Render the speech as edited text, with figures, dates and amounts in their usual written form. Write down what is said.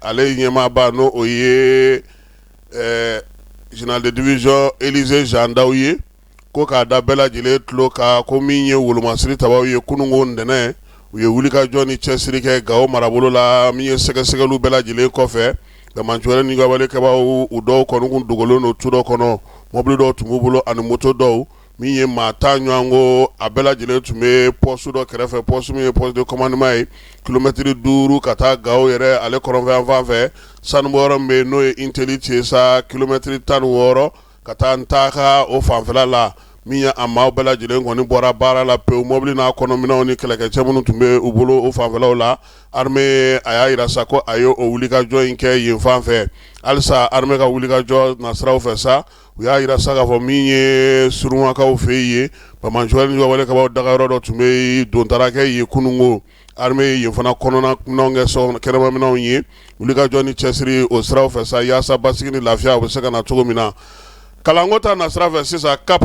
ale ɲɛmaaba, n'o o ye général de division Élisée Jean Daw ye, ko k'a da bɛɛ lajɛlen tulo kan ko min ye wolomasiri tabaw ye, kununko ntɛnɛn u ye wulikajɔ ni cɛsiri kɛ Gawo marabolo la. Min ye sɛgɛsɛgɛliw bɛɛ lajɛlen kɔfɛ, banbaanciwale ni walekɛbaw, u dɔw kɔni kun dogolen don tu dɔ kɔnɔ, mɔbili dɔw tun b'u bolo ani moto dɔw. Min ye maa 10 ɲɔgɔn ko, a bɛɛ lajɛlen tun bɛ poste dɔ kɛrɛfɛ, poste min ye poste de commandement ye, kilomɛtiri 5 ka taa Gawo yɛrɛ ale kɔrɔnfɛ fan fɛ. Sanubɔyɔrɔ min bɛ yen, n'o ye Intelite ye sa, kilomɛtiri 16 ka taa Ntaka o fanfɛla la. Min ye a maaw bɛɛ lajɛlen kɔni bɔra baara la pewu, mobili n'a kɔnɔminɛnw ni kɛlɛkɛcɛ minnu tun bɛ u bolo o fanfɛlaw la. Armée a y'a jira sa ko a ye o wulikajɔ in kɛ yen fan fɛ. Halisa armée ka wulikajɔ nasiraw fɛ sa, u y'a jira sa k'a fɔ min ye Surumakaw fɛ yen, banbaanciwale ni walekɛbaw dagayɔrɔ dɔ tun bɛ yen, don taara kɛ yen kununko. Armée yen fana kɔnɔna minɛnw kɛ kɛnɛmaminɛnw ye. Wulikajɔ ni cɛsiri o siraw fɛ sa, yaasa basigi ni lafiya o bɛ se ka na cogo min na. Kalanko ta nasira fɛ sisan, CAP